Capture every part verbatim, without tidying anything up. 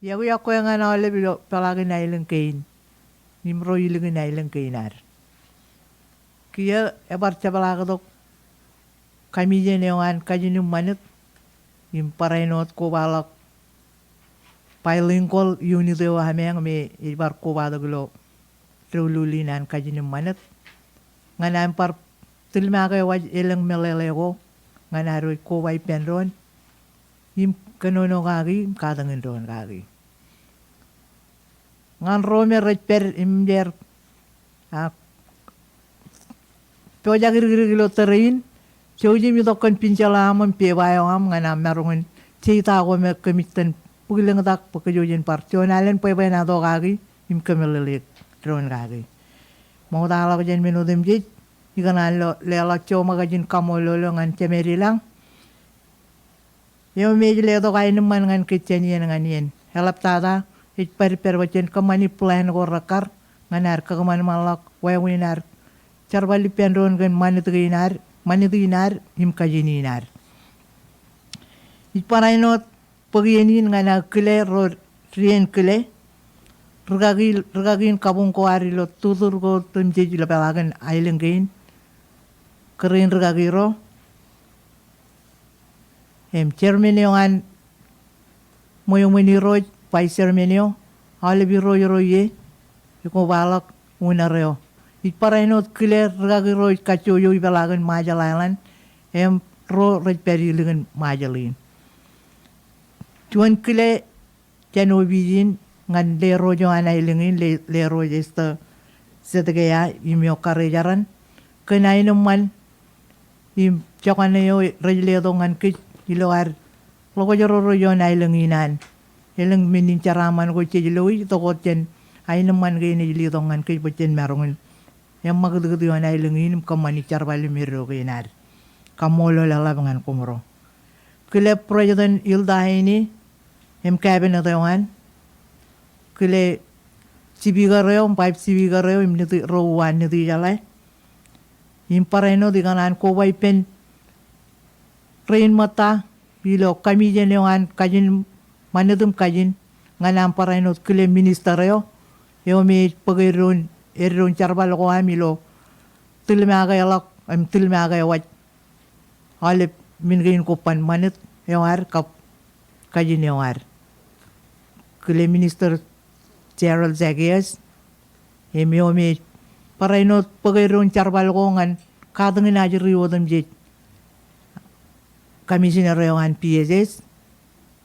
Iọkwe, iọkwe ñan aolep ilo peḷaakin aelōñ kein im ro ilikin aelōñ kein ad. Kiiō ebar jepḷaaktok kamijen eo an kajin im ṃanit im barāinwōt kobaḷọk bilingual unit eo ameañ me ej bar kobatok ilo doulul in an kajin im ṃanit. Ñan aṃ bar tilmaake waj elōñ meḷeḷe ko ñan ad wōj koba ippān doon im kōnono kaki im katakin doon kaki. Ñan ro me rej pād im jeer ak pojak irikdik ilo tōre in, jouj im itok kōn pinjeḷā aṃ im pepa eo aṃ ñan aṃ maroñ in jeita ko me kōmij itōn bōklōñtak bwe kōj wōj in bar juon alen bwebwenato kaki im kōmeḷeḷeik doon kaki. Ṃoktaḷọk jān men otemjej, ikōṇaan lo leḷọk joṃōkaj in kaṃṃoolol eo ñan Jemedilọñ eo me ej letok aenōṃṃan ñan kōj jān iien ñan iien. Eḷaptata ej pād ippād bwe jen kōṃṃani plan ko rekkar ñan ad kakōṃanṃanḷọk wāween ad jerbal ippān doon kōn ṃanit kein ad, ṃanit in ad im kajin in ad. Ij barāinwōt bōk iien in ñan aō kile ro dien kile rūkaki, rūkaki in kabuñ ko ad ilo tutur ko otemjej ilo peḷaakin aelōñ kein. Kōrā in rūkaki ro im chairman eo an ṃweo ṃwen irooj, vice chairman eo, aolep irooj ro ie, ikobaḷọk owner eo. Ij barāinwōt kile rūkaki ro ej kajjojo ipeḷaakin Marshall Island im ro rej pād ilikin Marshall in. Juon kile jān opiij in ñan lerooj eo an aelōñ in, le-, lerooj Esther Zedekiah im eo karijeran kōn aenōṃṃan im jokane eo rej letok ñan kōj ilo ad ḷokjro ro ioon aelōñ in an. Elōñ men in jeraaṃṃan ko jej lo ij itok wōt jān aenōṃṃan kein ej letok ñan kōj bwe jen maroñ in eṃṃakūtkūt ioon aelōñ in im kōṃṃani jerbal im eddo kein ad. Kaṃṃoolol eḷap ñan koṃro. Kile President Hilda Heine im cabinet eo an. Kile speaker eo im vice speaker eo im niti-, ro uwaan nitijeḷā. Im barāinwōt ikōṇaan koba ippān rein ṃōtta ilo kamijen eo an kajin, ṃanit im kajin, ñan aṃ barāinwōt kile minister eo, eo me ej bōk eddoon, eddoon jerbal ko aṃ ilo tilmakeḷọk im tilmakewaj aolep men kein kobban ṃanit eo ad kab kajin eo ad. Kile Minister Cheryl Zakias, im eo me ej barāinwōt bōk eddoon jerbal ko ñan katakin ajri otemjej, commissioner eo an P S S,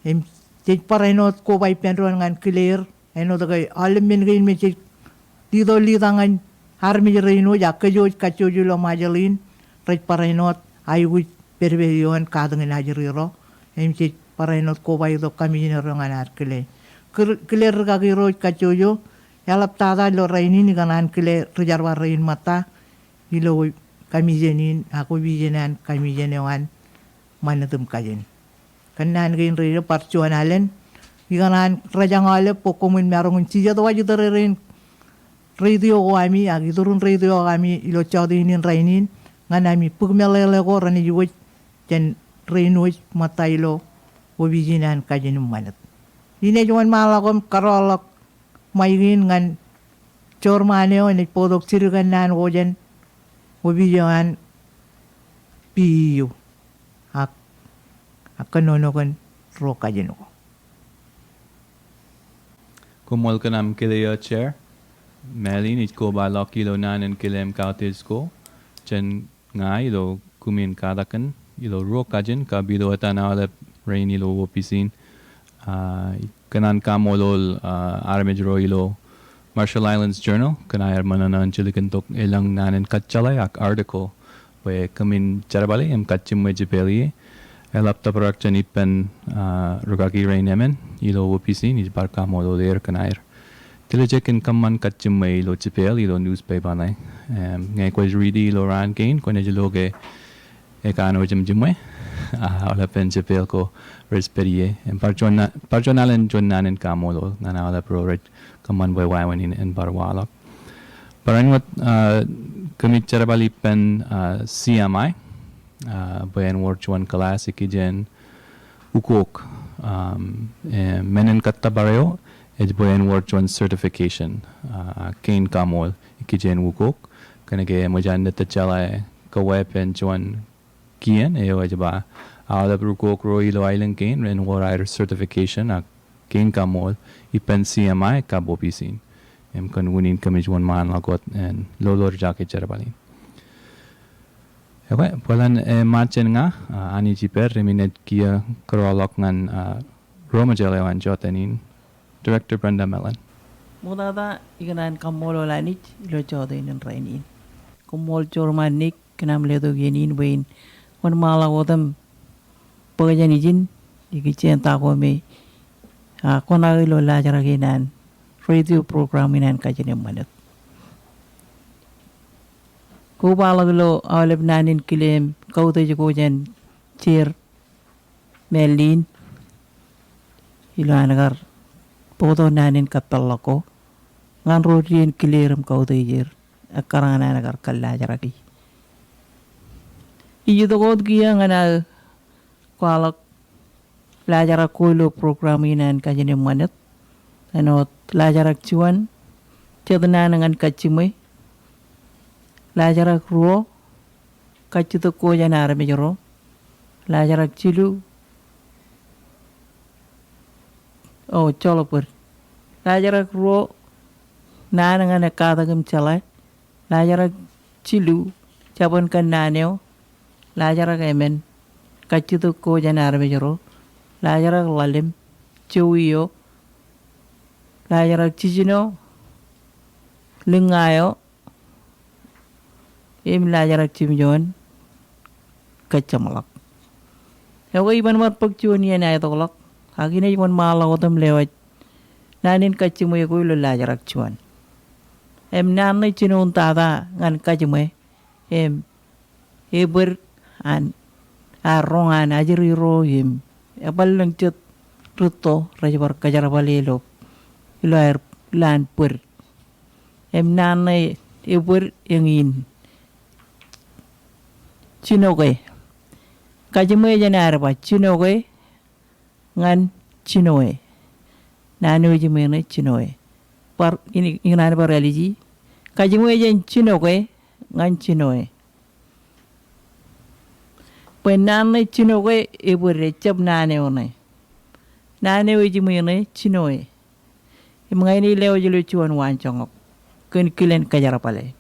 im jej barāinwōt koba ippān doon ñan kile er, āinwōt ke aolep men kein me jej letok letok ñan armej rein wōj, ak kōj wōj kajjojo ilo Ṃajeḷ in, rej barāinwōt aikuj pedped ioon katakin ajri ro, im jej barāinwōt koba itok commissioner eo ñan ad kile. Kir-, kile rikaki ro ej kajjojo, eḷaptata ilo rainin ikōṇaan kile ri jerbal rein ṃōtta ilo kamijen in, ak opiij in an kamijen eo an ṃanit im kajin. Kōnnaan kein rej bar juon alen, ikōṇaan rejañ aolep bwe koṃwin maroñ in jijet waj itōrerein radio ko ami, ak iturin radio ko ami ilo jọteen in rainin, ñan ami bōk meḷeḷe ko renaaj wōj jān rein wōj ṃōtta ilo opiij in an kajin im ṃanit. Inaaj wōnṃaanḷọk im kōrọọlḷọk ṃaik in ñan joorṃaan eo enaaj bōktok jidik kōnnaan ko jān opiij eo an P E U. Ak, ak kōnono kōn ro kajin ko. Koṃṃool kōn aṃ kile eo, Chair. Mālin ij kobaḷọk ilo naan in kile im kautiej ko jān ña ilo kumi in katakin ilo ruo kajin kab ilo etan aolep rein ilo opiij in. Ah, kōṇaan kaṃṃoolol, ah, armej ro ilo Marshall Islands Journal, kōn aer ṃōṇōṇō in jilkintok elōñ naan in kōjjeḷā ak article bwe kōmin jerbali im kajjiṃwe jipeḷ ie. Eḷap tōprak jān ippān, ah, rūkaki rein emān ilo opiij in, ij bar kaṃṃoolol er kōn aer. Tiljek in kōṃṃan kajjiṃwe ilo jipeḷ ilo newspaper ṇe. Em, ñe kwōj riiti ilo raan kein, kwōnaaj lo ke ekanooj im jiṃwe, ah, aolepen jipeḷ ko rej pād ie. Im bar juon na-, bar juon alen juon naan in kaṃṃoolol ñan aolep ro rej kōṃṃan bwe wāween in en bar waḷọk. Barāinwōt, ah, kōmij jerbal ippān, ah, C M I, ah, bwe en wōr juon kōḷas ikijjien ukok, Um, e, men in kōttōpar eo ej bwe en wōr juon certification, a, kein kaṃool ikijjien ukok. Kōnke eṃōj an nōt ej jeḷā kōweeppān juon kien eo ej ba aolep rūkok ro ilo aelōñ kein ren wōr aer certification ak kein kaṃool ippān C M I kab opisin. Im kōn unin kōmij wōnṃaanḷọk wōt en lolorjake jerbal in. Ekwe, bōlen, e, ṃaat jān ña, a, Anij ippād, im inaaj kiiō kōrọọlḷọk ñan, a, ro ṃōjeḷ eo an jọteen in, Director Brenda Mellon. Ṃoktata ikōṇaan kaṃṃoolol Anij ilo jọteen in rainin. Koṃṃool Joorṃaanḷọk kōn aṃ letok iien in bwe in wōnṃaanḷọk wōt im bōk jān ijin ikijjien ta ko me, a, kwōnaaj ilo laajrak in an radio program in an Kajin im Ṃanit. Kobaḷọk ilo aolep naan in kile im kautiej ko jān Jeer Melin ilo an kar bōktok naan in kapeḷḷọk ko ñan ro dien kile er im kautiej er ekkar ñan an kar kōllaajraki. Ij itok wōt kiiō ñan aō kwaḷọk laajrak ko ilo program in an Kajin im Ṃanit. Āinwōt laajrak juon, jet naan ñan kajjiṃwe. Laajrak ruo, kajjitōk ko jān armej ro. Laajrak jilu, o, joḷọk bōd. Laajrak ruo, naan ñan ekkatak im jeḷā. Laajrak jilu, jabōn kōnnaan eo. Laajrak emān, kajjitōk ko jān armej ro. Laajrak ḷalem, jowi eo. Laajrak jiljino, liñña eo. Im laajrak jimjuon, kōjjeṃḷọk. Ekwe iban bar bōk juon iien aetokḷọk, ak inaaj wōnṃaanḷọk wōt im lewōj naan in kajjiṃwe ko ilo laajrak juon. Im naan ṇe jinoin tata ñan kajjiṃwe, im ebōd an, a, roñ an ajri ro im ebaḷ lōñ jet rūtto rej bar kōjerbale ilo, ilo aer ilo an bōd. Im naan ṇe ebōd eñin jinoke. Kajjiṃwe jān aer ba jinoke ñan jinoe. Naan eo ejiṃwe ṇe jinoe. Bar, in, ikōṇaan bar āliji. Kajjiṃwe jān jinoke ñan jinoe. Bwe naan ṇe jinoke ebōd, ejjab naan eo ṇe. Naan eo ejiṃwe ṇe jinoe. Im ña inaaj lewōj ilo juon waanjoñak kōn kilen kōjerbale.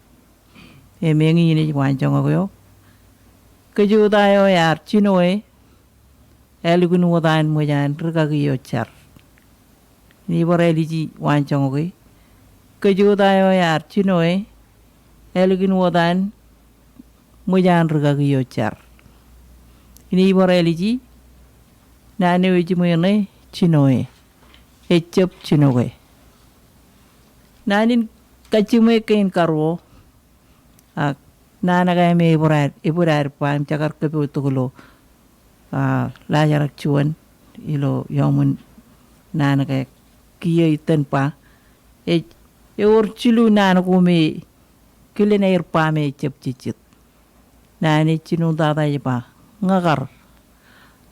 Im eñin ej waanjoñak eo. Kōjota eo ear jinoe, ālikin wōt an ṃōj an rikaki eo jar. Inaaj bar āliji waanjoñak e. Kōjota eo ear jinoe, ālikin wōt an ṃōj an rikaki eo jar. Inaaj bar āliji, naan eo ejiṃwe ṇe jinoe. Ejjab jinoke. Naan in kajjiṃwe kein karuo. Ak naan ko me ebōd aer, ebōd aer ba im jekar kōpooj tok ilo, a, laajrak juon ilo iọkwe naan ko kiiō itōn ba. Ej, ewōr jilu naan ko me kilen aer ba me ejjab jejjet. Naan eo jinoin tata ej ba, ñakar.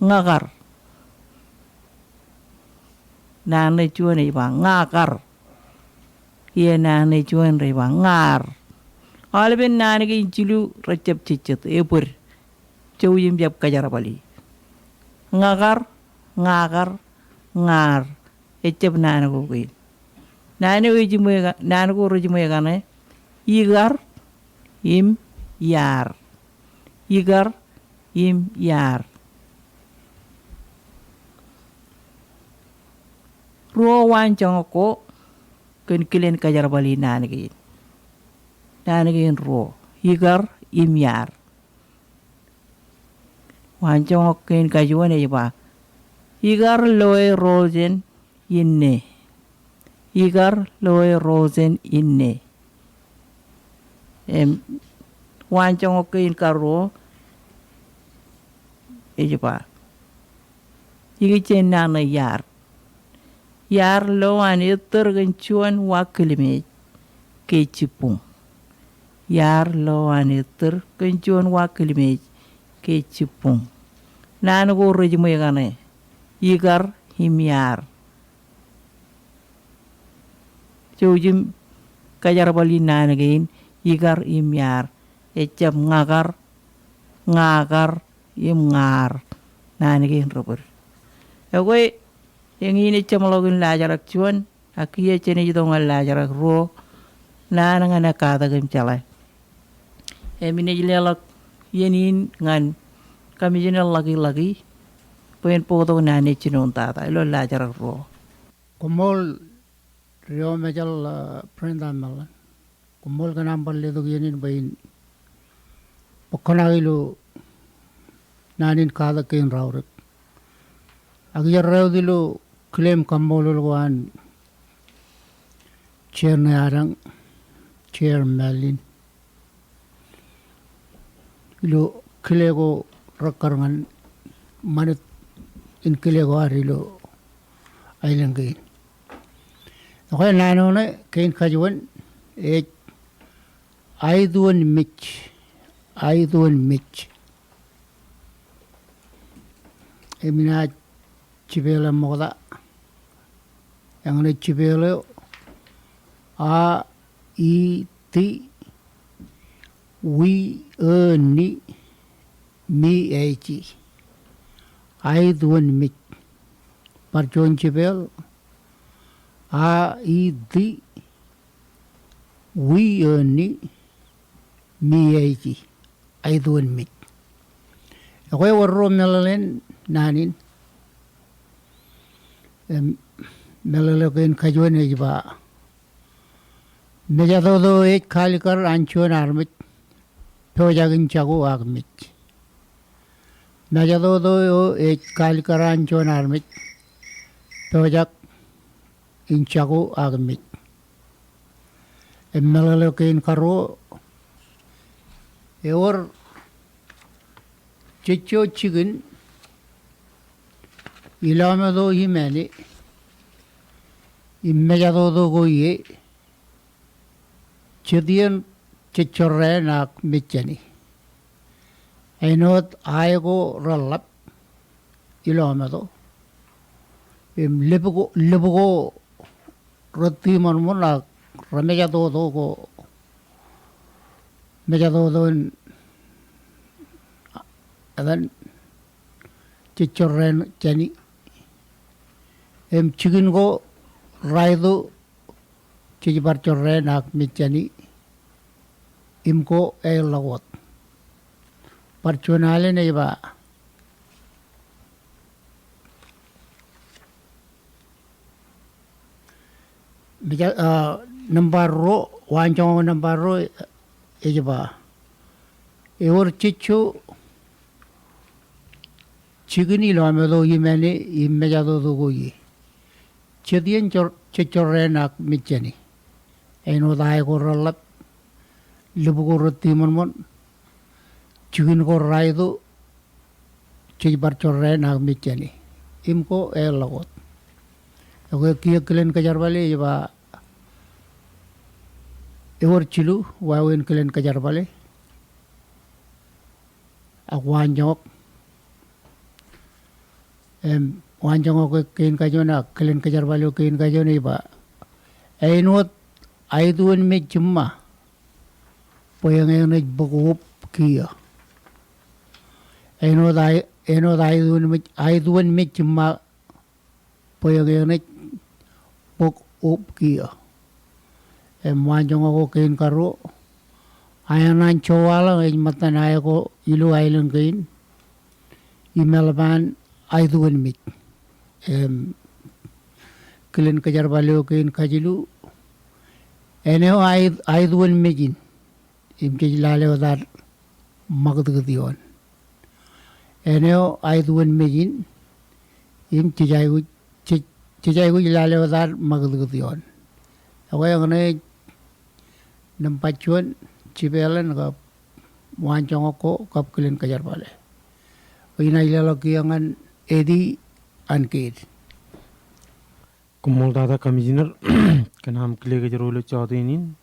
Ñakar. Naan ṇe juon ej ba, ñakar. Iiō naan ṇe juon rej ba, ñaar. Aolepen naan kein jilu rejjab jejjet, ebōd. Jouj im jab kōjerbali. Ñakar, ñakar, ñaar. Ejjab naan ko kein. Naan eo ejiṃwe ka, naan ko rejiṃwe kaṇe, ikar im iaar. Ikar im iaar. Ruo waanjoñak ko kōn kilen kōjerbali naan kein. Naan kein ruo, ikar im iaar. Waanjoñak kein kajuon ej ba, ikar loe ro jān inne. Ikar loe ro jān inne. Im, waanjoñak kein karuo ej ba, ikijjien naan ṇe iaar. Iaar lo an ettōr kōn juon wa kilmeej ke jibboñ. Iaar lo an ettōr kōn juon wa kilmeej ke jibboñ. Naan ko rejiṃwe kaṇe. ikar im iar. Jouj im kajerbal in naan kein, ikar im iar. Ejjab ñakar, ñakar, im ñaar. Naan kein ri bōd. Ekwe, eñin ej jeṃḷọkin laajrak juon, ak kiiō jenaaj itok ñan laajrak ruo, naan ñan ekkatak im jeḷā. Im inaaj leḷọk iien in ñan Commissioner Lucky Lucky bwe en bōktok naan eo ej jinoin tata ilo laajrak ruo. Koṃṃool Ri Eo Mejal, uh, Brenda Mellon. Koṃṃool kōn aṃ bar letok iien in bwe in bōk kōṇaan ilo naan in katak kein raorōk. Ak iar raut ilo kile im kaṃṃoolol ko an Chair ṇe adeañ, Chair Mellon, ilo kile ko rekkar ñan ṃanit in kile ko ad ilo aelōñ kein. Ekwe, naan eo ṇe kein kajuon ej aetuon mej, aetuon mej. Im inaaj jipeḷe ṃokta. Eñin ej jipeḷ eo, a, e, t, w, e, n, m, e, j. Aetuon mej. Bar juon jipeḷ, a, e, t, w, e, n, m, e, j. Aetuon mej. Ekwe, ewōr ruo meḷeḷein naan in. Im, meḷeḷe kein kajuon ej ba, mejatoto eo ej kaalikkar an juon armej, pojak in jako ak mej. Mejatoto eo ej kaalikkar an juon armej, pojak in jako ak mej. Im meḷeḷe kein karuo, ewōr jejjo jikin ilọmeto im āne im mejatoto ko ie, jet iien jej jorrāān ak mejjani. Āinwōt ae ko reḷḷap ilọmeto im lōb ko, lōb ko retiṃoṇṃoṇ ak remejatoto ko mejatoto in etan jej jorrāān jāni. Im jikin ko raito jej bar jorrāān ak mejjani. Im ko eḷḷọk wōt. Bar juon alen ej ba, meja, ah, nōṃba ruo, waanjoñak nōṃba ruo ej ba, ewōr jejjo jikin ilọmeto im āne im mejatoto ko ie, jet iien jor, jej jorrāān ak mejjani. Āinwōt ae ko reḷḷap, lōb ko retiṃoṇṃoṇ, jikin ko raito, jej bar jorrāān ak mejjani. Im ko eḷḷọk wōt. Ekwe, kiiō kilen kōjerbale ej ba, ewōr jilu wāween kilen kōjerbale ak waanjoñak. Im, waanjoñak eo kein kajuon ak kilen kōjerbale eo kein kajuon ej ba, āinwōt aetuon mej jiṃṃa, bwe eñeeṇ ej bōk obkiiō. Āinwōt ae, āinwōt aetuon mej, aetuon mej jiṃṃa, bwe eñeeṇ ej bōk obkiiō. Im, waanjoñak ko kein karuo, aeṇ an jowaḷọk ej ṃōttan ae ko ilo aelōñ kein im eḷap an aetuon mej. Im, kilen kōjerbale eo kein kajilu, āne eo ae, aetuon mej in im jej lale wōt ad ṃakūtkūt ioon. Āne eo aetuon mej in im jej aikuj, jej, jej aikuj lale wōt ad ṃakūtkūt ioon. Ekwe, eñin ej nōṃba juon jipeḷ in kab waanjoñak ko kab kilen kōjerbale. Inaaj leḷọk kiiō ñan Eddie Ankate. Koṃṃool tata Commissioner kōn aṃ kile kōjro ilo jọteen in.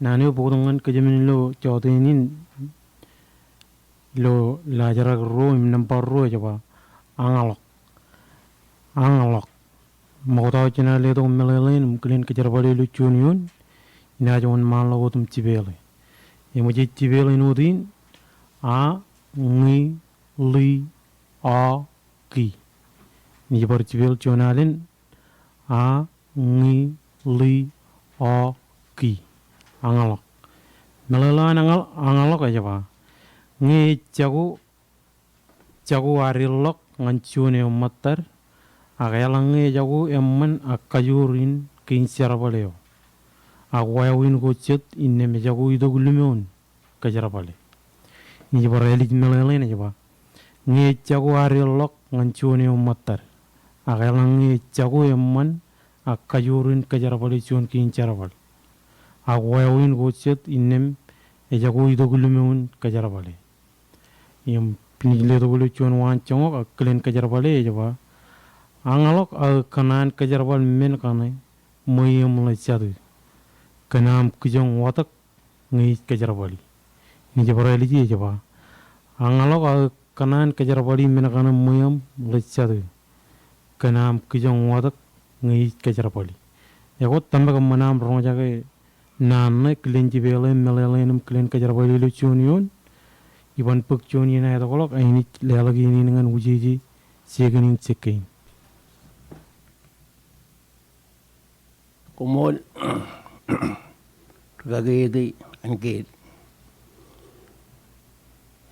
Naan eo bōktok ñan kōjām in ilo jọteen in ilo laajrak ruo im nōṃba ruo ej ba añḷọk. Añḷọk. Ṃokta eo jenaaj letok meḷeḷein im kilen kōjerbale ilo juon eoon, inaaj wōnṃaanḷọk wōt im jipeḷe. Eṃōj jipeḷe āinwōt in, a, ñi, ḷi, ọ, ki. Inaaj bar jipeḷ juon alen, a, ñi, ḷi, ọ, ki. Añḷọk. Meḷeḷe eo an añḷọk ej ba, ñe ej jako jako ad ilọk ñan juon eo ṃōttad, ak eḷaññe ejako eṃṃan ak kajoor in kein jerbal eo, ak wāween ko jet innām ejako itok lōmwōn kōjerbale. Inaaj bar ālij meḷeḷein ej ba, ñe ejako ad ilọk ñan juon eo ṃōttad, ak eḷaññe ejako eṃṃan ak kajoor in kōjerbale juon kein jerbal, ak wāween ko jet innām ejako itok lōmwōn kōjerbale. Im inaaj letok ilo juon waanjoñak ak kilen kōjerbale ej ba, añḷọk aō kōṇaan kōjerbal men kaṇe ṃweiōṃ ḷe jatū, kōn aṃ kijoñ watōk ñe ij kōjerbali. Inaaj bar āliji ej ba, añḷọk aō kōṇaan kōjerbali men kaṇe ṃweiōṃ ḷe jatū, kōn aṃ kijoñ watōk ñe ij kōjerbali. Ekwe, tōmak eṃṃan aṃ roñjake naan ṇe, kilen jipeḷe, meḷeḷein im kilen kōjerbale ilo juon eoon. Iban bōk juon iien aetokḷọk, inaaj leḷọk iien in ñan Wūjeje Jekenin Jekkein. Koṃṃool, ri-kaki Eti, āinkied.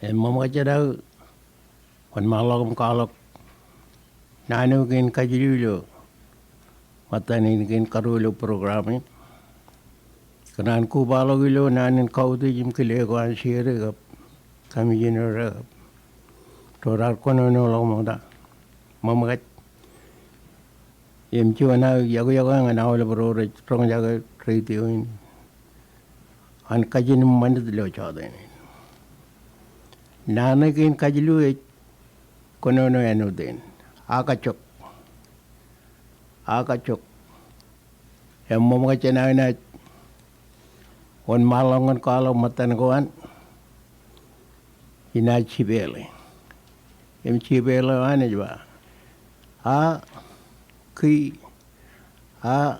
Im ṃōṃakaj aō wōnṃaanḷọk im kwaḷọk naan eo kein kajilu ilo ṃōttan in kein karuo ilo program in. Kōṇaan kobaḷọk ilo naan in kautiej im kile ko an share kab commissioner kab ro raar kōnonoḷọk ṃokta. Ṃōṃakaj. Im juon aō yokwe-yokwe ñan aolep ro rej roñjake radio in an kajin im ṃanit ilo jota in. Naan ṇe kein kajilu ej kōnono āinwōt in. Akajok. Akajok. Im ṃōṃakaj jān aō naaj wōnṃaanḷọk ñan kwaḷọk ṃōttan ko an. Inaaj jipeḷe. Im jipeḷe eo an ej ba, a, ki, a,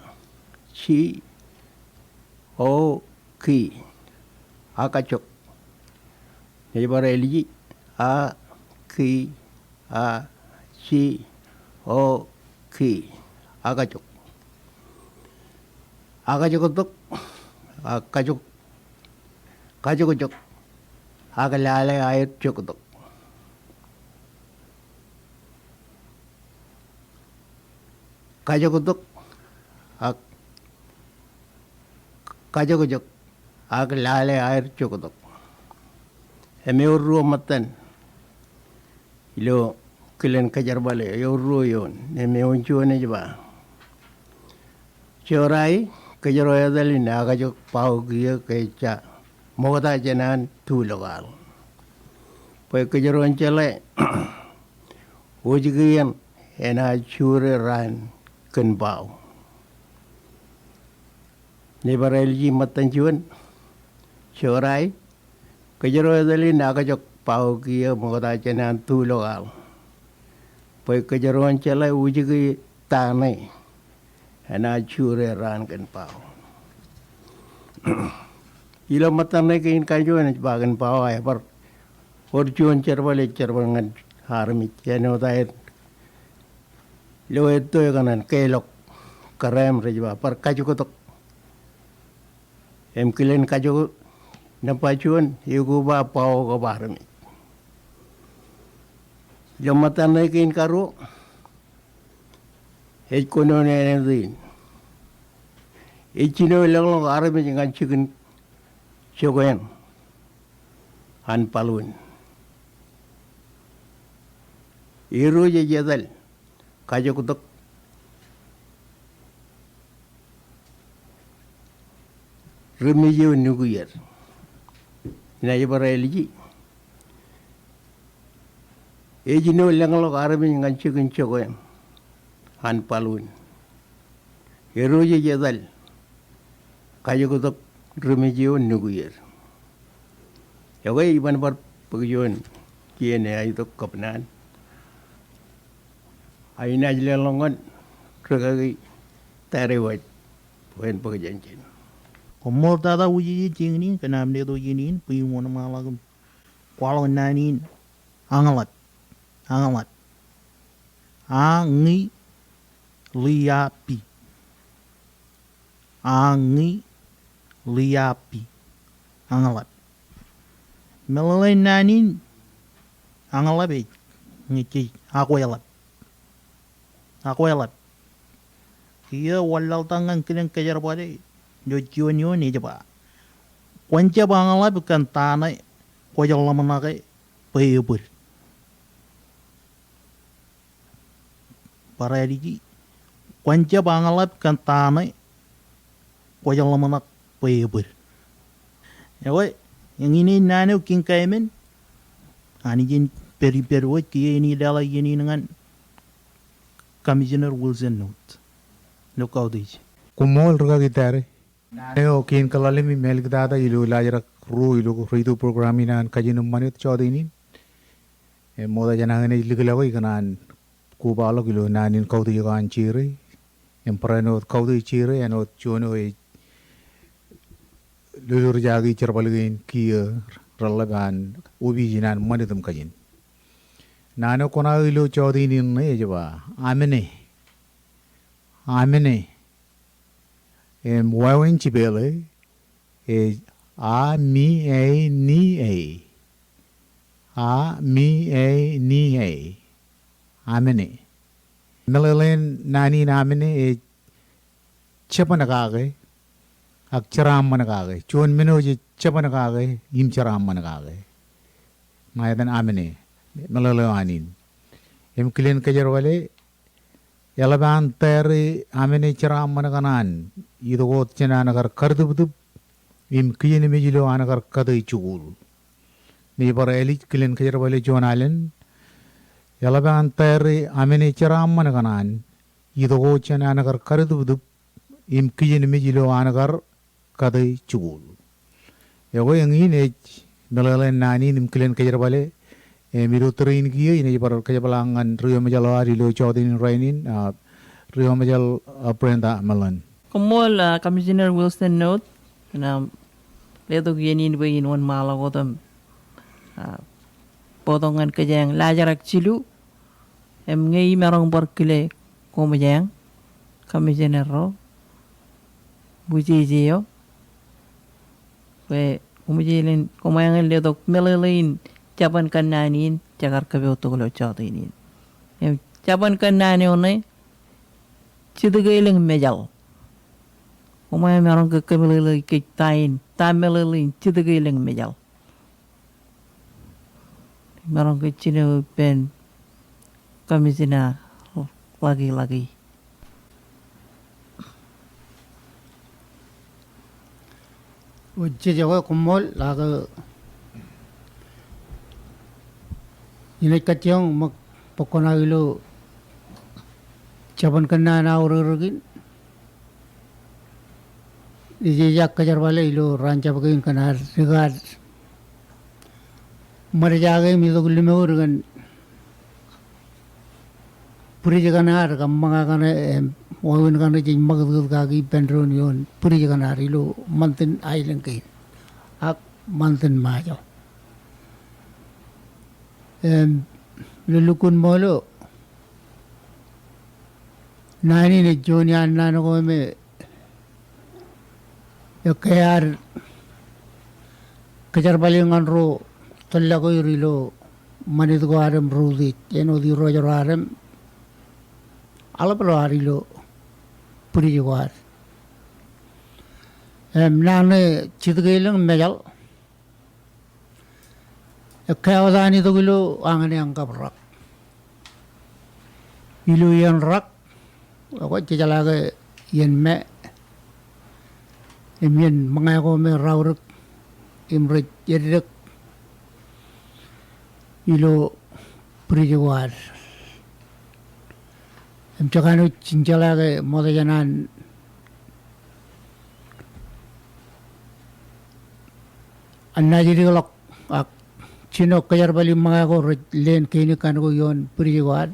ji, o, ki. Akajok. Inaaj bar āliji, a, ki, a, ji, o, ki. Akajok. Akajoktok. Ak kajok. Kajokjok. Ak lale aer joktok. Kajoktok. Ak kajokjok. Ak lale aer joktok. Im ewōr ruo ṃōttan ilo kilen kōjerbale, ewōr ruo eoon. Im eoon juon ej ba, Jorai, kōjro etal in akajok bao kiiō ke ejja ṃokta jān an tulokal. Bwe kōjro en jeḷā wōjke eṇ enaaj jure raan kōn bao. Inaaj bar āliji ṃōttan juon, Jorai, kōjro etal in akajok bao kiiō ṃokta jān an tulokal. Bwe kōjro en jeḷā wōjke ta ṇe enaaj jure raan kōn bao. Ilo ṃōttan ṇe kein kajuon ej ba kōn bao, ebar wōr juon jerbal ej jerbal ñan armej āinwōt aer lo etto ekōṇaan, keḷọk, kōrā im rej ba bar kajoktok. Im kilen kajok nōṃba juon, ekoba bao kab armej. Ilo ṃōttan ṇe kein karuo ej kōnono āinwōt in. Ej jino lōñḷọk armej ñan jikin jokwe eṇ an baḷuun. Irooj ej etal kajoktok ri-mej eo nuclear. Inaaj bar āliji. Ej jino lōñḷọk armej ñan jikin jokwe eṇ an baḷuun. Irooj ej etal kajoktok ri-mej eo nuclear. Ekwe, iban bar bōk juon kien eo aetok kab naan. Ak inaaj leḷọk ñan rikaki Tariwaj bwe en bōk jān ijin. Koṃṃool tata Wūjeje Jiñin kōn aṃ letok iien in bwe in wōnṃaanḷọk im kwaḷọk naan in Añḷap. Añḷap. A ñi ḷi a pi. A ñi ḷi a pi. Añḷap. Meḷeḷein naan in Añḷap ej ñe jej akweḷap. Akweḷap. Kiiō wanlaḷtak ñan kilen kōjerbale ilo juon eoon ej ba, kwōn jab añḷap kōn ta ṇe kwōj ḷōmṇake bwe ebōd. Bar āliji, kwōn jab añḷap kōn ta ṇe kwōj ḷōmṇak bwe ebōd. Ekwe, eñin ej naan eo kiiñ kāāmen, Anij en pād ippād wōj, kiiō inaaj leḷọk iien in ñan Commissioner Wilson Note. Ilo kautiej. Koṃṃool rikaki Tari. Naan eo kein kōḷḷāḷim im āliktata ilo laajrak ruo ilo radio program in an Kajin im Ṃanit jọteen in. Im ṃokta jān aō naaj likḷọk ikōṇaan kobaḷọk ilo naan in kautiej ko an Jere. Im barāinwōt kautiej Jere āinwōt juon eo ej lolorjaki jerbal kein kiiō reḷḷap an opiij in an Ṃanit im Kajin. Naan eo kōṇaō ilo jọteen in ṇe ej ba, amene. Amene. Im wāween jipeḷe ej a mi e ni e. A mi e ni e. Amene. Meḷeḷein naan in amene ej jabōn kake ak jeraaṃṃan kake. Juon men eo jej jabōn kake im jeraaṃṃan kake. Ṇa etan amene. Meḷeḷe eo an in. Im kilen kōjerbale, eḷap an tare amene jeraaṃṃan kaṇaan itok wōt jān an kar kadtūptūp im kijenmej ilo an kar kate jikuuḷ. Ṇe bar ālij kilen kōjerbale juon alen, eḷap an tare amene jeraaṃṃan kaṇaan itok wōt jān an kar kadtūptūp im kijenmej ilo an kar kate jikuuḷ. Ekwe eñin ej meḷeḷein naan in im kilen kōjerbale. Im ilo tōre in kiiō inaaj bar kōjepḷaak ñan ri-eṃōjal eo ad ilo jọteen in rainin, ah, ri-eṃōjal, ah, Brenda Mellon. Koṃṃool, ah, Commissioner Wilson Note kōn aṃ letok iien in bwe in wōnṃaanḷọk wōt im, ah, bōktok ñan kōjeañ laajrak jilu. Im ñe imaroñ bar kile koṃ jeañ, Commissioner ro, Wūjeje eo, bwe koṃij len, koṃ eañ in letok meḷeḷein jabōn kōnnaan in jekar kōpooj tok ilo jọteen in. Im jabōn kōnnaan eo ṇe, jitōk elōñ mejaḷ. Koṃ eañ maroñ ke kōmeḷeḷeik kōj ta in, ta meḷeḷein jitōk elōñ mejaḷ. Maroñ ke jino ippān Commissioner Ḷaki Ḷaki. Wōt jej ekwe koṃṃool, ak inaaj kajjioñ ṃōk bōk kuṇaō ilo jabōn kōnnaan aorōk in. Ij, ij ak kōjerbale ilo raanjab kein kōn ad, ri-kōn ad ṃōjjake im itok lime wōt kōn bwidej kaṇe ad, kab ṃōñā kaṇe, em, wāween kaṇe jej ṃakūtkūt kaki ippān doon ioon bwidej kaṇe ad ilo ṃantin aelōñ kein ak ṃantin Ṃajeḷ. Em, ilo lukkuun ṃool eo, naan in ej juon iaan naan ko me ekkā ad kōjerbale ñan ro tōllọk er ilo ṃanit ko ad im ro utiej, āinwōt irooj ro ad im aḷap ro ad ilo bwidej ko ad. Em, naan ṇe jitōk elōñ mejaḷ. Ekkā wōt an itok ilo añōneañ kab rak. Ilo iien rak, ekwe jejeḷā ke iien me, im iien ṃōñā ko me raorōk im rej eddek ilo bwidej ko ad. Im jekanooj in jeḷā ke ṃokta jān an annaaj dikḷọk ak jino kōjerbal im ṃōñā ko rej leen kein kaṇ ko ioon bwidej ko ad.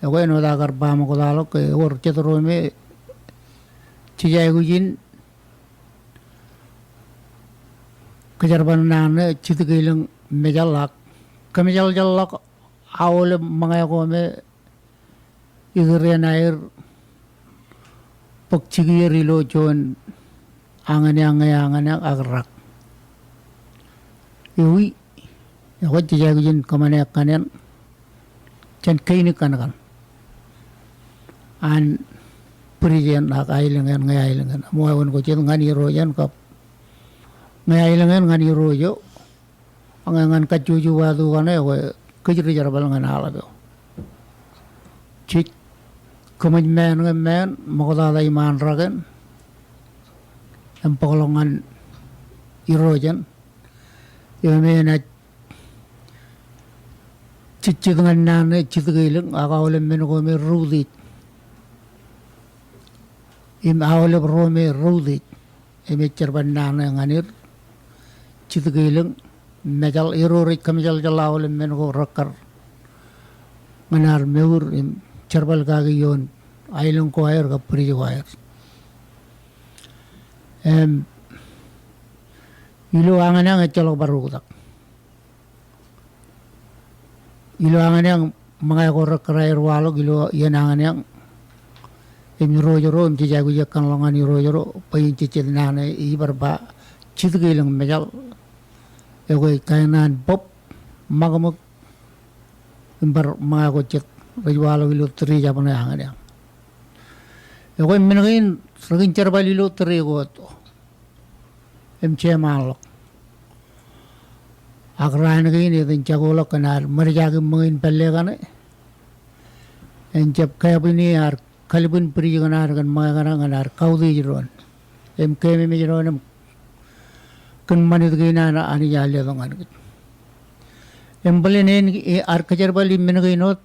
Ekwe āinwōt aō kar ba ṃoktaḷọk ke ewōr jet ro me jej aikuj in kōjerbal naan ṇe jitkiilōñ mejaḷ ak kōmjeḷjeḷḷọk aolep ṃōñā ko me ikūr iien aer bōk jikier ilo juon añōneañ ñe añōneañ ak rak. Ewi, ekwe jej aikuj in kōṃṃane kaṇ jān kein kaṇ kaṇ an bwidej eṇ ak aelōñ eṇ ñe aelōñ eṇ. Im wāween ko jet ñan Irooj eṇ kab ñe aelōñ eṇ ñan Irooj eo. Ak ñe ñan kajjojo wāto kaṇe ekwe kōj ri jerbal ñan aḷap eo. Jej kōṃōj ṃaan ñe ṃaan, ṃoktata iṃaan rak eṇ im bōkḷọk ñan Irooj eṇ. Eo me enaaj jejjet ñan naan ṇe jitkiilōñ ak aolep men ko me reutiej im aolep ro me reutiej. Im ej jerbal naan ṇe ñan er jitkiilōñ mejaḷ. Ero rej kōmjeḷjeḷ aolep men ko rekkar ñan ad mour im jerbal kaki ioon aelōñ ko aer kab bwidej ko aer. Im ilo añōneañ ejjeḷọk bar oktak. Ilo añōneañ ṃōñā ko rekkar aer waḷọk ilo iien añōneañ im Irooj ro im jej aikuj ekkanḷọk ñan Irooj ro bwe en jejjet naan eo ej bar ba jitkiilōñ mejaḷ. Ekwe ej kaenaan bōb, ṃakṃōk im bar ṃōñā ko jet rej waḷọk ilo tūriij jabōn eo añōneañ. Ekwe men kein rekin jerbal ilo tūriij ko etto im jeṃaanḷọk. Ak raan kein etan jakoḷọk kōn ad ṃōjjake ṃōñā in pālle kaṇe. En jab kāpwini ad kalbwin bwidej kaṇ ad kōn ṃōñā kaṇ ñan ad kautiej doon im keememej doon im kōn ṃanit kein an Anij ear letok ñan kōj. Im bōlen en ad kōjerbal im men kein wōt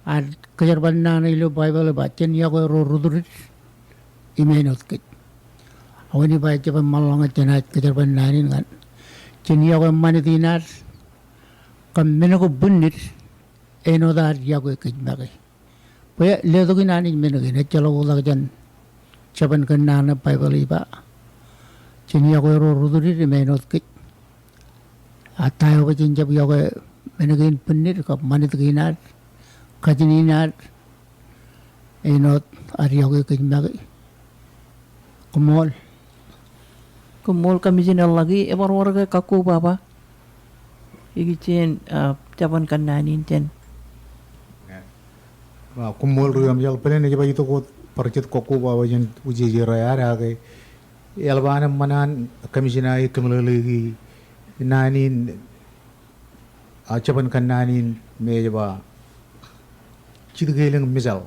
Ad kōjerbal naan eo ilo Baibōḷ ej ba, jen yokwe ro rūtdid im āinwōt kōj. Ak wōn ij ba ij jab eṃṃanḷọk ñe jenaaj kōjerbal naan in ñan, jen yokwe ṃanit in ad, kab men ko bwinnid, āinwōt ad yokwe kōj make. Bwe letok in Anij men kein, ejjeḷọk oktak jān jabōn kōnnaan ṇe Baibōḷ ej ba, jen yokwe ro rūtdid im āinwōt kōj. Ak ta eo bwe jen jab yokwe men kein bwinnid kab ṃanit kein ad, kajin in ad, āinwōt ad yokwe kōj make. Koṃṃool. Koṃṃool Commissioner Lucky, ebar wōr ke kakkobaba ikijjien, ah, jabōn kōnnaan in jān. Ah, koṃṃool ri-kōmjeḷ, bōlen ej ba itok wōt bar jet kakkobaba jān wūjeje ro ad, ak eḷap an eṃṃan an Commissioner e kōmeḷeḷeiki naan in, ah, jabōn kōnnaan in me ej ba jitkeilōñ mejaḷ.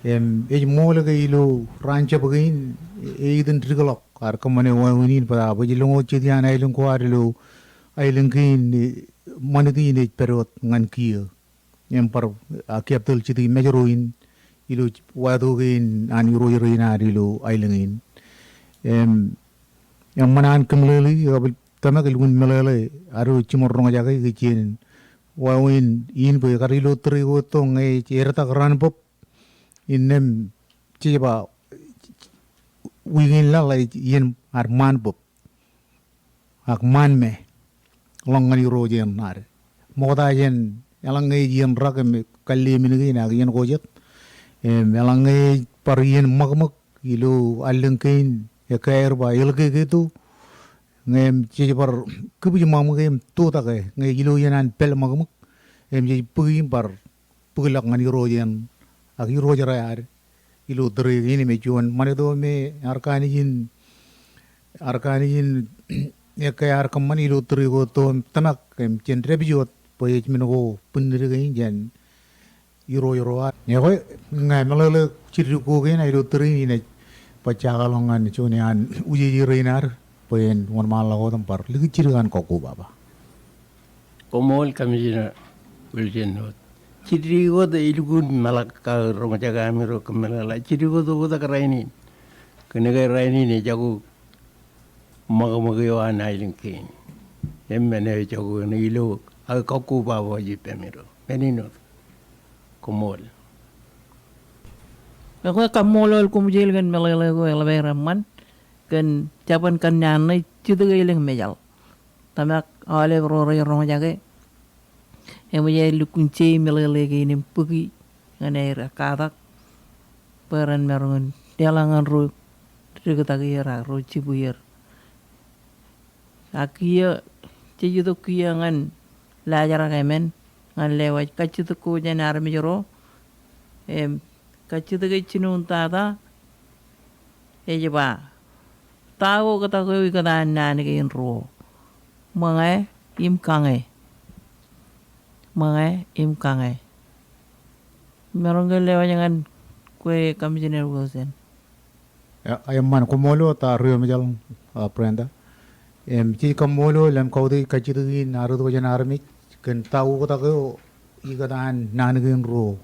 Im ej ṃool ke ilo raan jab kein, e, eitan dikḷọk ad kōṃṃane wāween in bōtab ej lōñ wōt jet iaan aelōñ ko ad ilo aelōñ kein, e, ṃanit in ej pād wōt ñan kiiō. Im bar, ah, capital city Mājro in ilo wāto kein an irooj rein ad ilo aelōñ in. Im, im eṃṃan an kōmeḷeḷeiki kab tōmak lukkuun meḷeḷe ad jiṃor roñjake ikijjien wāween in bwe kar ilo tōre ko etto ñe ej edetak raan bōb, innām jej ba wiik in laḷ ej iien ad ṃaan bōb ak ṃaan me ḷọk ñan irooj eṇ ad. Ṃokta jān eḷaññe ej iien rak im kalliemān kein ak iien ko jet. Im eḷaññe ej bar iien ṃakṃōk ilo allōñ kein ekkā aer ba Elkeketo. Ñe im jej bar kibwij ṃakṃōk im toktak e ñe ilo iien an pāl ṃakṃōk. Im jej bōki im bar bōkḷọk ñan irooj eṇ ak irooj ro ad ilo tōre kein im ej juon ṃanit eo me ear kanooj in, ear kanooj in ekkā ear kōṃṃan ilo tōre ko etto im tōmak im jen dāpij wōt bwe ej men ko bwinnid kein jān irooj ro ad. Ekwe, ña meḷeḷe jidik ko kein ilo tōre in, inaaj bajjekḷọk ñan juon iaan wūjeje rein ad bwe en wōnṃaanḷọk wōt im bar likūt jidik an kakkobaba. Koṃṃool Commissioner Wilson wōt. Jidik wōt ej lukkuun meḷọk kake roñjake amiro kōmeḷeḷe. Jidik wōt oktak rainin. Kōnke rainin ejako ṃakṃōk eo an aelōñ kein. Im men eo ejako ilo aō kakkobaba ej ippāmiro. Men in wōt. Koṃṃool. Ekwe kaṃṃoolol koṃjeel kōn meḷeḷe ko eḷap aer eṃṃan kōn jabōn kōnnaan ṇe jitōk elōñ mejaḷ. Tōmak aolep ro rej roñjake eṃōj aer lukkuun je meḷeḷe kein im bōki ñan aer katak bwe ren maroñ in deḷọñ ñan ro diktaki er ak ro jibwi er. Ak kiiō, jej itok kiiō ñan laajrak emān ñan lewōj kajjitōk ko jān armej ro. Im kajjitōk ej jinoin tata, ej ba, ta oktak eo ikōtaan naan kein ruo? Ṃōñā im kañā. Ṃōñā im kañā. Maroñ ke lewōj ñan kwe Commissioner Wilson. Eṃṃan, koṃṃool wōt, a, Ri-Ṃajeḷ, a, Brenda. Im jej kaṃṃoolol im kautiej kajjitōk in ad itok jān armej kōn ta oktak eo ikōtaan naan kein ruo,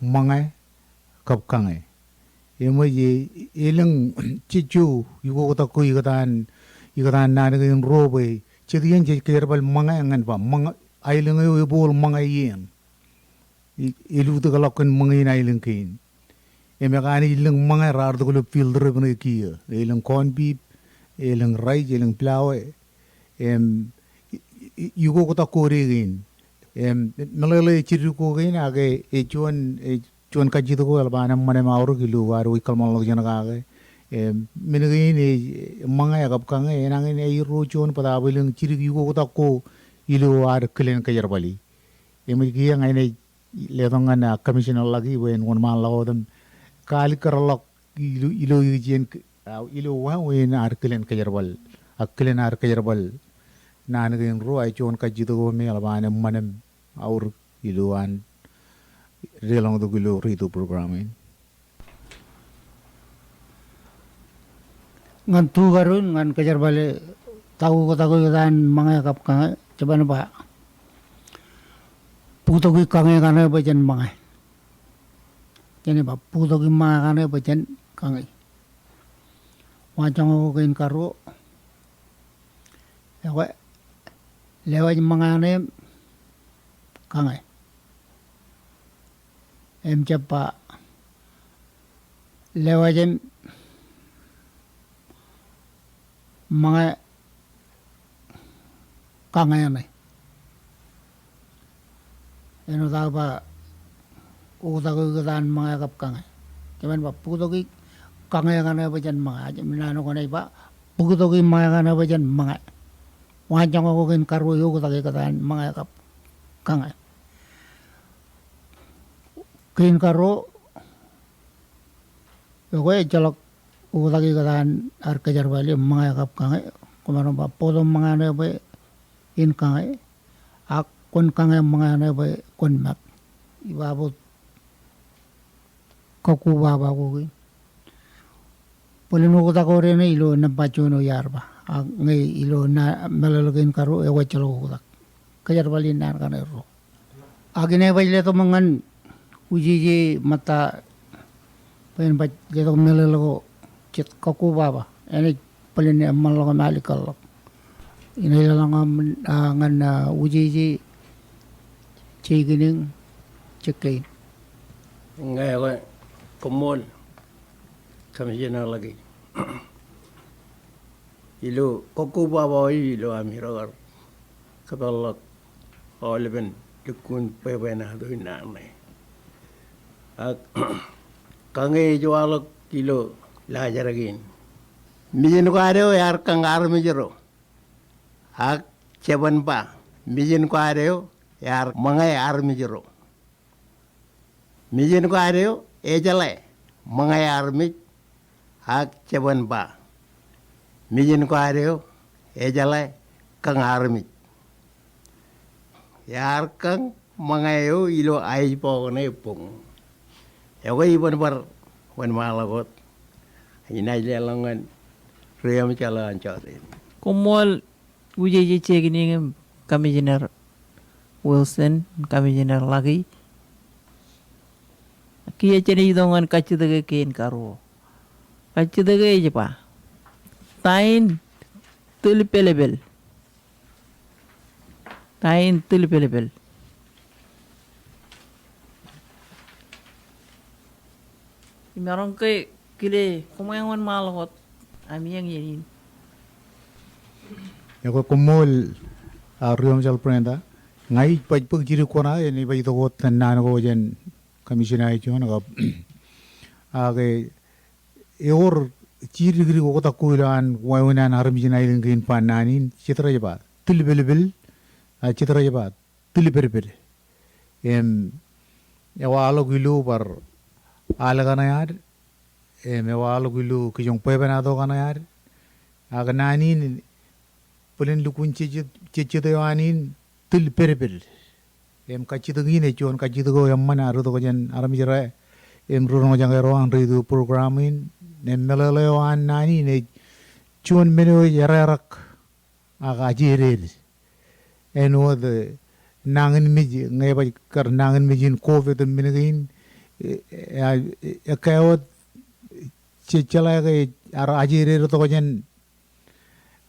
ṃōñā kab kañā. Eṃōj, e, elōñ jejjo ukoktak ko ikōtaan, ikōtaan naan kein ruo bwe jet iien jej kōjerbal ṃōñā ñan ba ṃōñā, aelōñ eo ebooḷ ṃōñā iien. I, elutōkḷọk kōn ṃōñā in aelōñ kein. Im ekanooj lōñ ṃōñā raar itok ilo field trip ṇe kiiō. Elōñ corn beef, elōñ rice, elōñ flour. Im i, i, ukoktak ko dein kein. Im meḷeḷe jiddik ko kein ak e, e juon, e juon kajjitōk ko eḷap an eṃṃan im aorōk ilo ad wōj kōḷmānḷọkjeṇ kake. Im men kein e ṃōñā kab kañā enañin e ruo juon bōtaab elōñ jidik ukoktak ko ilo ad kilen kōjerbali. Eṃōj kiiō ña ij letok ñan, a, Commissioner Lucky bwe en wōnṃaanḷọk wōt im kaalikkar ḷọk ilo, ilo ikijjien, a, ilo wāween ad kilen kōjerbal, a, kilen ad kōjerbal naan kein ruo, a, juon kajjitōk ko me eḷap an eṃṃan im aorōk ilo an deḷọñtok ilo radio program in. Ñan tukadu in ñan kōjerbale ta oktak eo ikōtaan ṃōñā kab kañā, jeban ba bōktoki kañā kaṇe bwe jen ṃōñā. Jenaaj ba bōktoki ṃōñā kaṇe bwe jen kañā. Waanjoñak ko kein karuo. Ekwe, lewōj ṃōñā ṇe im kañā. Im jab ba lewōj im ṃōñā kañā ṇe. Āinwōt aō ba oktak eo ikōtaan ṃōñā kab kañā. Jeban ba bōktoki kañā kaṇe bwe jen ṃōñā. Ak im naan ko enaaj ba bōktoki ṃōñā kaṇe bwe jen ṃōñā. Waanjoñak ko kein karuo eoktak ikōtaan ṃōñā kab kañā. Kein karuo, ekwe ejjeḷọk oktak ikōtaan ad kōjerbali ṃōñā kab kañā. Kwōmaroñ ba bōktok ṃōñā ṇe bwe in kañā, ak kwōn kañā ṃōñā ṇe bwe kwōn mak. Iba bōk kakkobaba ko kein. Bōlen oktak ko deṇe ilo nōṃba juon eo iar ba. Ak ñe ilo naan meḷeḷe kein karuo, ekwe ejjeḷọk oktak. Kōjerbal in naan kaṇe ruo. Ak inaaj baj letok ṃōk ñan Wūjeje ṃōtta bwe en baj letok meḷeḷe ko jet kakkobaba. Enaaj bōlen eṃṃanḷọk im alikkar ḷọk. Inaaj leḷọk ñan, a, ñan, a, Wūjeje Jeikining Jekkein. Ñe ekwe, koṃṃool Commissioner Lucky. Ilo kakkobaba eo ilo ami rikar kōpeḷḷọk aolepen lukkuun bwebwenato in naan ṇe. Ak kañe ej waḷọk ilo laajrak in. Mejān ko ad eo ear kañ armej ro. Ak jeban ba, mejān ko ad eo ear ṃōñā armej ro. Mejān ko ad eo ejeḷā ṃōñā armej, ak jeban ba, mejān ko ad eo ejeḷā kañ armej. Ear kañ ṃōñā eo ilo aij bok ṇe boñ. Ekwe iban bar wōnṃaanḷọk wōt. Inaaj leḷọk ñan Ri-Ṃajeḷ an jọteen. Koṃṃool Wūjeje Jeikining im Commissioner Wilson, Commissioner Lucky. Kiiō jenaaj itok ñan kajjitōk kein karuo. Kajjitōk ej ba, ta in tūlpelpel? Ta in tūlpelpel? Imaroñ ke kile, koṃeañ wōnṃaanḷọk wōt ami eñin. Ekwe koṃṃool, a, Riomjal Brenda. Ña ij baj bōk jidik ko ṇa, enaaj baj itok wōt jān naan ko jān Commissioner John kab. Ak, e, ewōr jidikdik oktak ko ilo an wāween an armej in aelōñ kein ba naan in, jitōñōj ba tilpelpel, a, jitōñōj ba tilpedped. Im, ewaḷọk ilo bar al kaṇe ad, im, ewaḷọk ilo kijoñ bwebwenato kaṇe ad, ak naan in bōlen lukkuun jejjet, jejjet eo an in tilpedped. Im kajjitōk in ej juon kajjitōk eo eṃṃan ad itok jān armej ro, im ri roñjake ro an radio program in, im meḷeḷe eo an naan in ej juon men eo ej ererak ak ajeded. Āinwōt, e, nañinmej, ñe baj kar nañinmej in COVID im men kein, e, e, e, ekkā wōt je jeḷā ke ear ajeded itok jān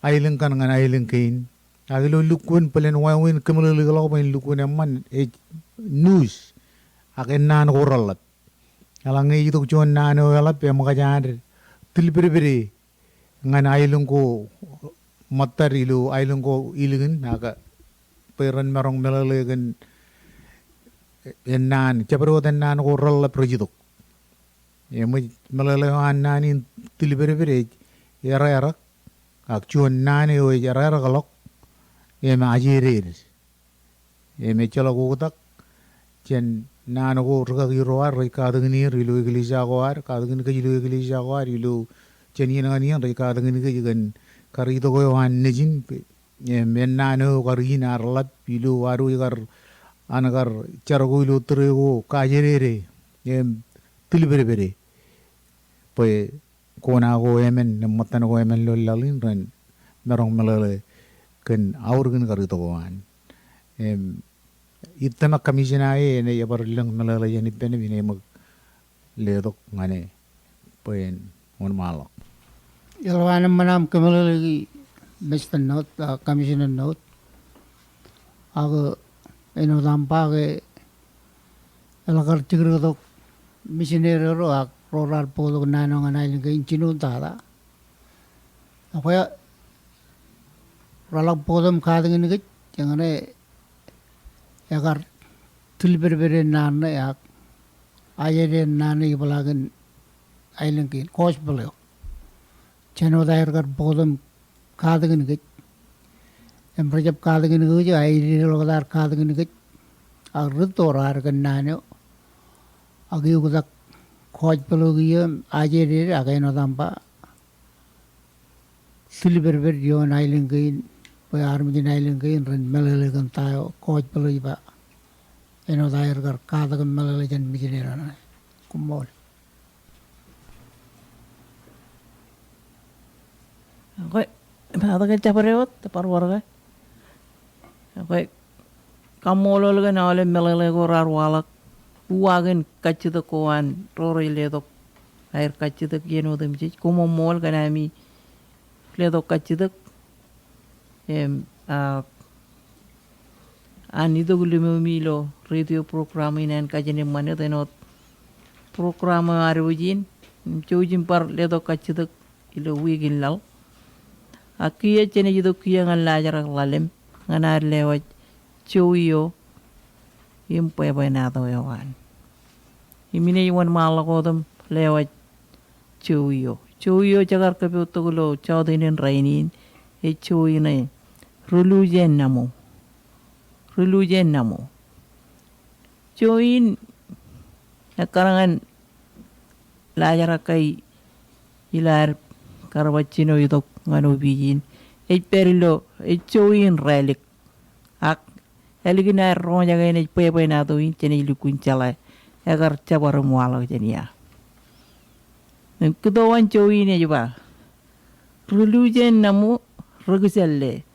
aelōñ kaṇ ñan aelōñ kein. Ak ilo lukkuun bōlen wāween kōmeḷeḷeikḷọk bwe en lukkuun eṃṃan ej news ak ennaan ko reḷap. Eḷaññe ej itok juon naan eo eḷap eṃōkaj an tilpedpede ñan aelōñ ko ṃōttad ilo aelōñ ko ilikin ak bwe ren maroñ meḷeḷe kōn ennaan, jabdewōt ennaan ko reḷap rej itok. Im ej meḷeḷe eo an naan in tilpedped ej ererak, ak juon naan eo ej ererakḷọk im ajeded. Im ejjeḷọk oktak jān naan ko rikaki ro ad rej katakin er ilo eklejia ko ad, katakin kōj ilo eklejia ko ad, ilo jān iien ñan iien rej katakin kōj kōn kar itok eo an nejin, im ennaan eo kar in ear ḷap ilo ad wōj kar, an kar jar ko ilo tōre ko kajedede im tilpedpede. Bwe kona ko emān, im ṃōttan ko emān ilo laḷ in ren maroñ meḷeḷe kōn aorōk in kar itok eo an. Im, ij tōmak commissioner e enaaj bar lōñ meḷeḷe jān ippān im inaaj ṃōk letok ñan e bwe en wōnṃaanḷọk. Eḷap an eṃṃan aṃ kōmeḷeḷeiki Mister Note, a, Commissioner Note. Ak āinwōt aṃ ba ke eḷak kar jikdiktok misineri ro ak ro raar bōktok naan eo ñan aelōñ kein jinoin tata. Ekwe reḷak bōktok im katakin kōj, eñṇe ekar tilpedped ennaan ṇe ak ajeded ennaan ṇe ibḷakin aelōñ kein, gospel eo. Jān wōt aer kar bōktok im katakin kōj. Im rej jab katakin kōj, aededḷọk wōt aer katakin kōj. Ak rūtto raar kōn naan eo. Ak eoktak gospel eo kiiō im ajeded ak āinwōt aṃ ba tilpedped ioon aelōñ kein, bwe armej in aelōñ kein ren meḷeḷe kōn ta eo gospel eo ij ba. Āinwōt aer kar katak im meḷeḷe jān misineri ṇe. Koṃṃool. Ekwe, ṃaat ke jabdewōt, bar wōr ke. Ekwe, kaṃṃoolol kōn aolep meḷeḷe ko raar waḷọk. Uwaak in kajjitōk ko an ro rej letok aer kajjitōk iien otemjej. Koṃṃool kōn ami letok kajjitōk. Im, a, an itok lōmoomi ilo radio program in an Kajin im Ṃanit āinwōt program eo ad wōj in, im jouj im bar letok kajjitōk ilo wiik in laḷ. Ak kiiō jenaaj itok kiiō ñan laajrak ḷalem, ñan ad lewōj jowi eo im bwebwenato eo an. Im inaaj wōnṃaanḷọk wōt im lewōj jowi eo. Jowi eo jekar kōpooj tok ilo jọteen in rainin, ej jowi ṇe, Ri Lujien Namo. Ri Lujien Namo. Jowi in ekkar ñan laajrak ke ilo ad kar bar jino itok ñan opij in. Ej pād ilo, ej jowi in rālik. Ak ālikin aer roñjake enaaj bwebwenato in, jenaaj lukkuun jeḷā ekar jabdewōt im waḷọk jān ia. Im kūtwōn jowi in ej ba, Ri Lujien Namo, ri kōjālle,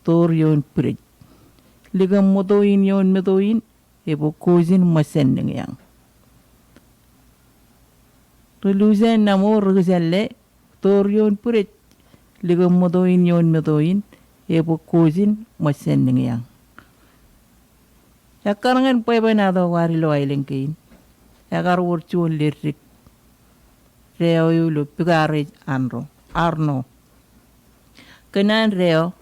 toor ioon bwidej. Likōṃṃoto in ioon meto in, ebwe kojin ṃōjjān niñiañ. Ri Lujien Namo, ri kōjālle, toor ioon bwidej, likōṃṃoto in ioon meto in, ebwe kojin ṃōjjān niñiañ. Ekkar ñan bwebwenato ko ad ilo aelōñ kein, ekar wōr juon ledik deo eo ilo Pukaarej Arno. Arno. Kōn an deo,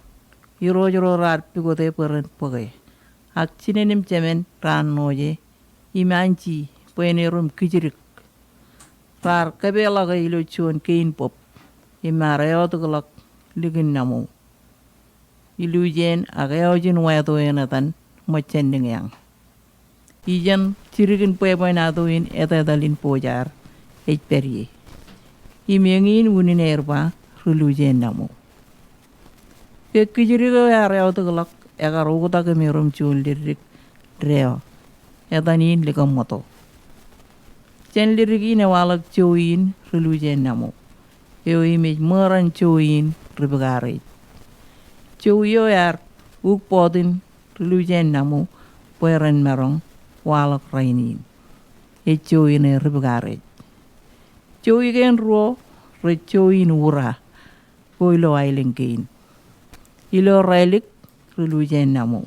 irooj ro raar pukote bwe ren bōke. Ak jinen im jemān raan ṇooje, im anji bwe en erom kijidik, raar kōpeḷọke ilo juon kein bōb, im ear eọtikḷọk likin naṃo. Ilujien ak eo ijin wāto eṇ etan ṃōjjān liñeañ. Ijeṇ jidik in bwebwenato in etetal in bojaar ej pād ie. Im eñin unin aer ba ri-lujien naṃo. Bwe kijidik eo ear eọtikḷọk ekar oktak im erom juon ledik deo, etan in Likōṃṃoto. Jān ledik in ewaḷọk jowi in ri-lujien naṃo, eo im ej ṃōran jowi in ri-Pukaarej. Jowi eo ear ukbotin ri-lujien naṃo bwe ren maroñ waḷọk rainin. Ej jowi ṇe ri-Pukaarej. Jowi kein ruo rej jowi in Ura ko ilo aelōñ kein. Ilo Rālik ri-lujien naṃo,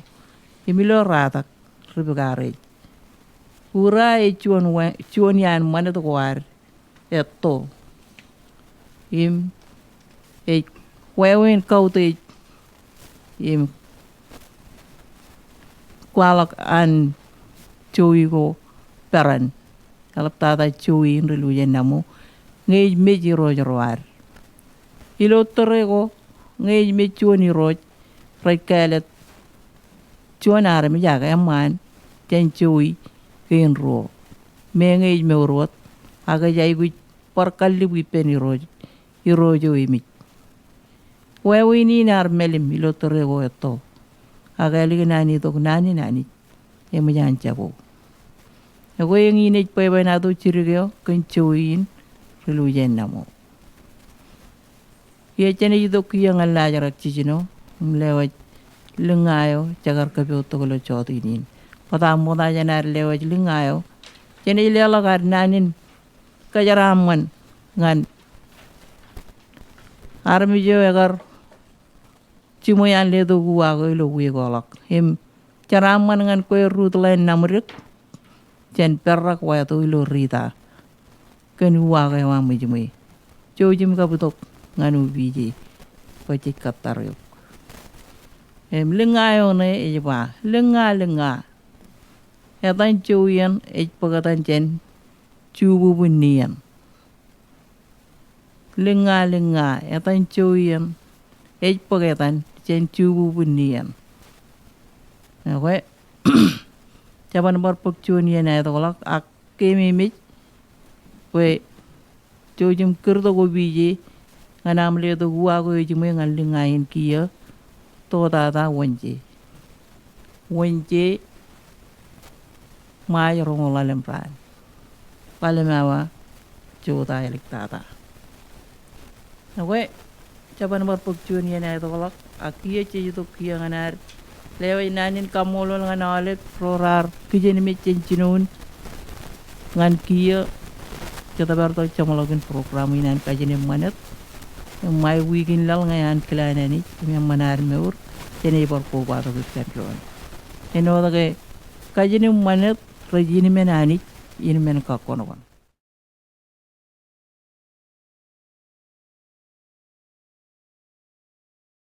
im ilo Rātak ri-Pukaarej. Ura ej juon wa-, juon iaan ṃanit ko ad etto. Im ej wāween kautiej im kwaḷọk an jowi ko peran. Eḷaptata jowi in ri-lujien naṃo, ñe ej mej irooj ro ad. Ilo tōre ko, ñe ej mej juon irooj, rej kāālōt juon armej ak eṃṃaan jān jowi kein ruo. Meñe ej mour wōt, ak ej aikuj bar kallib ippān irooj, irooj eo emej. Wāween in ear mālim ilo tōre ko etto. Ak ālikin an itok naan in Anij, eṃōj an jabo. Ekwe eñin ej bwebwenato jidik eo kōn jowi in ri-lujien naṃo. Iiō, jenaaj itok kiiō ñan laajrak jiljino, im lewōj liñña eo jekar kōpooj tok ilo jota in. Bōtab ṃokta jān ad lewōj liñña eo, jenaaj leḷọk ad naan in kōjeraaṃṃan ñan armej eo ekar jiṃwe an letok uwaak eo ilo wiik eo ḷọk. Im jeraaṃṃan ñan kwe Ruth Lane Namdik, jān Perrak Wāto ilo Rita. Kōn uwaak eo aṃ ijiṃwe. Jouj im kab itok ñan opije bwe jej kōttar eok. Im liñña eo ṇe ej ba, liñña, liñña. Etan jowi eṇ ej bōk etan jān jububun nien. Liñña, liñña, etan jowi eṇ ej bōk etan jān jububun nien. Ekwe, jeban bar bōk juon iien aetokḷọk ak keememej bwe jouj im kūrtok opije ñan aṃ letok uwaak eo ejiṃwe ñan liñña in kiiō totata Wōnje. Wōnje, Ṃaaj roñoul ḷalem raan. Ḷalem awa, jota āliktata. Ekwe, jeban bar bōk juon iien aetokḷọk, ak kiiō jej itok kiiō ñan ad lewōj naan in kaṃṃoolol ñan aolep ro raar kijenmej jān jinoin ñan kiiō. Jet bar itok jeṃḷọkin program in an Kajin im Ṃanit. Im ṃae wiik in laḷ ñe an kilaan Anij im eṃṃan ad mour, jenaaj bar kobatok ippaṃ doon. Āinwōt ke Kajin im Ṃanit rej inmen Anij, inmen kakkoṇkoṇ.